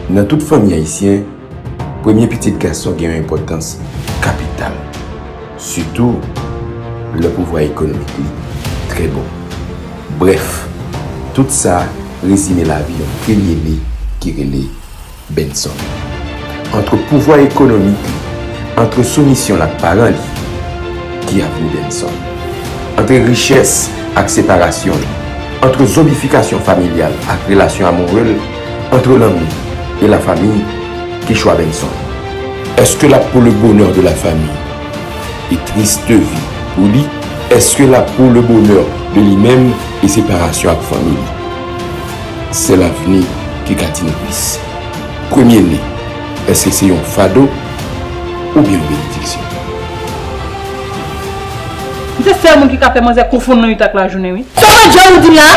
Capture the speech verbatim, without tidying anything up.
Nan tout fanmi ayisyen, premye pitit gason gen yon enpòtans kapital, sitou lè pouvwa ekonomik li trè bon. Brèf, tout sa rezime lavi yon premye ne ki rele Benson. Ant pouvwa ekonomik li, ant soumisyon l ak paran li, ki avni Benson? Ant richès ak separasyon l, ant zonbifikasyon familyal ak relasyon amoure l, ant lanmou e lafanmi, ki chwa Benson? Est-ce que l ap pour le bonheur de la famille et triste vie pour lui? Est-ce que l ap pour le bonheur de li-menm e separasyon ak fanmi li? Sèl avni ki ka di nou plis. Premye ne, èske se yon fado oubyen yon benediksyon? M se sèl moun ki ka fè manzè konfonn nan uit ak lajounen wi. Sa w wè djòl ou di m la?